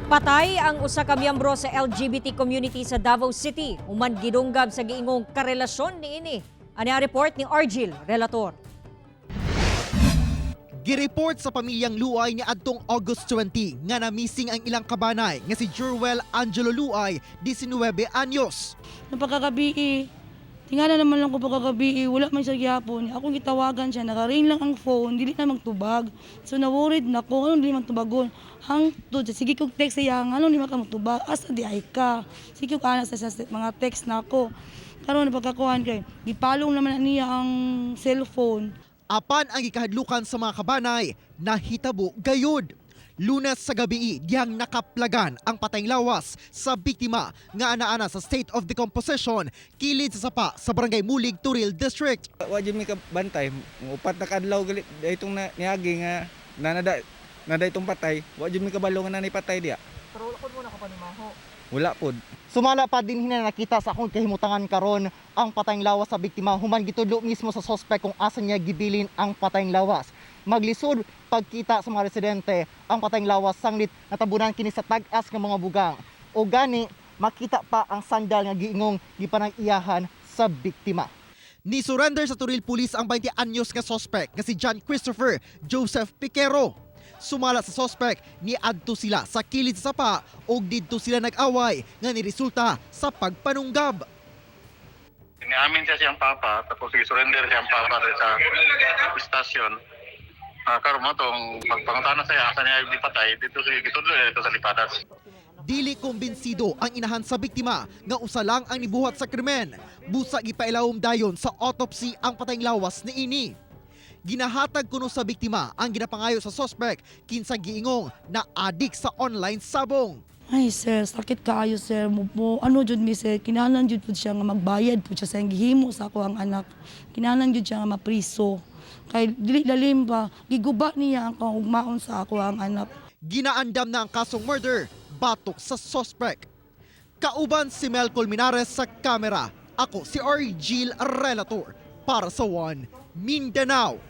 Patay ang usa ka miyembro sa LGBT community sa Davao City human gidunggab sa giingong karelasyon niini. Ani ang report ni Argil Relator. Gireport sa pamilyang Luay ni adtong August 20 nga na-missing ang ilang kabanay nga si Jurwel Angelo Luay, 19 anyos. Napakagabi. Tingala naman lang ko pagkagabi, wala man siya gyapon. Akong gitawagan siya, nakaring lang ang phone, dili na magtubag. So na-worried na ko, anong dili man tubagon? Hangtod, sige kog text siya, anong di man ka magtubag? Asa di ay ka? Sige kog ana sa mga text na ako. Karon pagkakuan kay, gipalong naman na niya ang cellphone. Apan ang gikahadlukan sa mga kabanay, nahitabo gayud. Lunes sa gabi, diyang nakaplagan ang patayng lawas sa biktima nga ana-ana sa state of decomposition kilid sa sapa sa Barangay Mulig, Toril District. Wa jud mi ka bantay, 4 na kadlaw gali itong na, niagi nga nanada nada itong patay, wa jud mi kabalo nga nanay patay diya. Pero wala mo nakapanimaho. Wala pod. Sumala pa din hinanakita sa akong kahimutangan karon ang patayng lawas sa biktima human gitudlo mismo sa sospek kung asa niya gibilin ang patayng lawas. Maglisod pagkita sa mga residente ang patayng lawas sanglit natabunan kini sa tag-as nga mga bugang. O gani makita pa ang sandal nga giingong gipanag-iyahan sa biktima. Ni surrender sa Toril Police ang 20 anyos nga sospek nga si John Christopher Joseph Piquero. Sumala sa sospek, niadto sila sa kilid sa sapa ug didto sila nag-away nga niresulta sa pagpanunggab. Niamin siya siyang papa, tapos i-surrender siyang papa sa istasyon. Karon mo tong magpangutana siya, asa niya ipatay, dito sa gitudlo niya dito sa Lipadas. Dili kumbinsido ang inahan sa biktima nga usa lang ang nibuhat sa krimen. Busa gipailawom dayon sa autopsy ang patayng lawas niini. Ginahatag kuno sa biktima ang ginapangayo sa sospek kinsa giingong na adik sa online sabong. Ay sir, sakit kaayo sir. Mo ano jud mi sir, kinahanglan jud pud siya nga magbayad pud siya sa iyang gihimo sa ako ang anak. Kinahanglan jud siya nga mapriso. Kay dili lalim ba, giguba niya ang kaugmaon sa ako ang anak. Ginaandam na ang kasong murder batok sa suspect. Kauban si Mel Colmenares sa kamera. Ako si Argil Relator para sa One Mindanao.